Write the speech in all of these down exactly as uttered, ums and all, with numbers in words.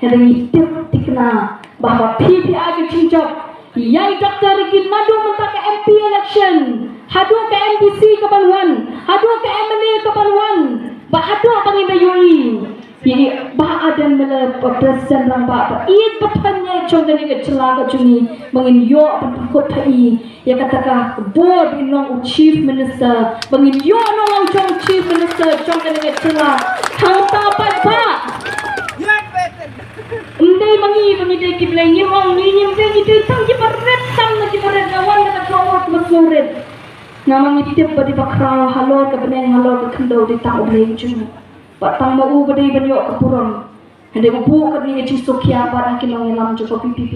Hynrei ngi tip thikna ba haba phi phi ai ka jingjop ïa i Doctor Ricky naduh mynta ka M P election haduh ka M D C kaban wan, haduh ka M L A kaban wan, ba haduh ba ngin da ïohi ïa i Bah Ardent Miller ba President Rangbah ba ïeit ba thaiñ jong kane ka jylla ka jong ngi, ba ngin ïoh ban pynkut ha i ïa kata ka bor ba i long u Chief Minister, ba ngin ïoh nongïalam jong u Chief Minister jong kane ka jylla. Hangta pat ba ym dei ma ngi ba ngi dei ki blei, ngi ong ngi, ngi ym dei, ngi dei tang kiba rit, tang na kiba rit, nga wan na ka jong u kaba sngewrit. Namar ngi tip ba dei ba khraw halor ka bneng halor ka khyndew dei tang U Blei jong ngi. Bad tang ma u ba dei ban ïoh ka burom. Hynrei u buh kane ka jingsngewkhia pat ha ki nongïalam jong ka V P P.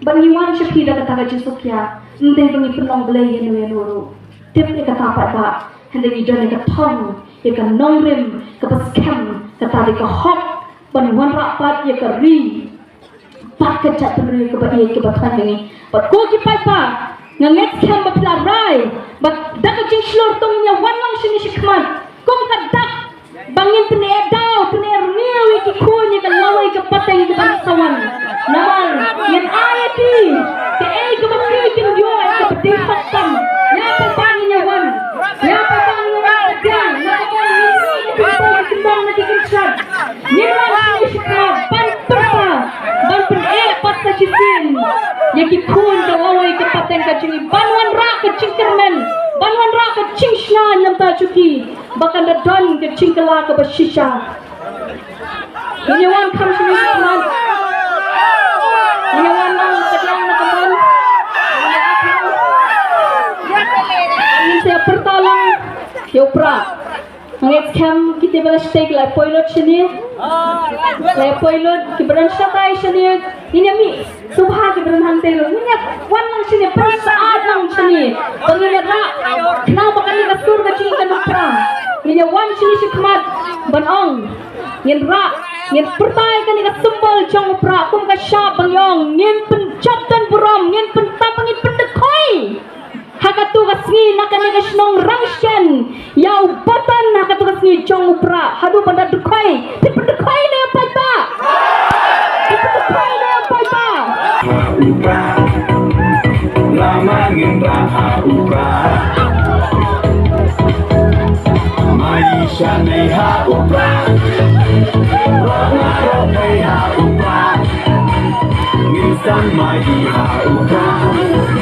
Bad ngi wan sha phi da kata ka jingsngewkhia, ym dei ba ngi pynlong blei ïano ïano ruh. Tip ïa kata pat ba hynrei ngi don ïa ka thong, ïa ka nongrim kaba skhem, kata dei ka hok ban wanrah pat ïa ka ri bad ka jaitbynriew kaba ïeit kaba thaiñ jong ngi. Bad ko ki paidbah, nga ngeit skhem ba phi la rai ba da ka jingshlur to ngin ïa wan lang shane shakhmat kum ka dak ba ngin pyneh daw, pyneh rngiew ïa ki khun ïa ka lawei ka pateng kaban sa wan. Namar ngin ai ïa ki kaei kaba ki kin ïoh, ïa kaba dei hok tam. Ïa kaba ngin ïa wan, ïa kaba ngin ïa wan, ïa kaba ngin ïa wan, ïa kaba ngin ïa wan. Ngin wan shane shakhmat ban pyrta, ban pyneh pat sa shisien ïa ki khun ka lawei ka pateng ka jong ngi, ban wanrah ka jingkyrmen, ban wanrah ka jingshna na ka bynta jong ki, ba kan da don ka jingkylla kaba shisha. Ngin ïa wan kham shane shakhmat. Ngin ïa wan lang ka dang na ka mon. Ngin sa pyrta lang ïa u Prah. Ngeit skhem kito ba la sdang la poi lut shane. La poi lut ki briew shatai shane. Ngin ïa mih sngewbha ki briew hangtei ruh. Ngin ïa wan lang shane, pynshai lang shane. Ba ngin ïa rah. Khnang ba kane ka sur ka jong ngi kan ym pra. Ngin ïa wan shane shakhmat ban ong ngin rah, ngin pyrta ïa kane ka symbol jong u Prah kum ka shap ba ngi ong ngin pynjop don burom, ngin pyntam, ngin pyndkhoi ha kato ka sngi na kane ka shnong Rangshen ïa u button ha kato ka sngi jong u Prah. Haduh ban da dkhoi, phi pyndkhoi ne ïa paidbah? Phi pyndkhoi ne ïa paidbah? Ha u Prah, lama ngin rah ha u Prah. Mai shane ha u Prah, rah rah ha u Prah. Ngin san mai ha u Prah.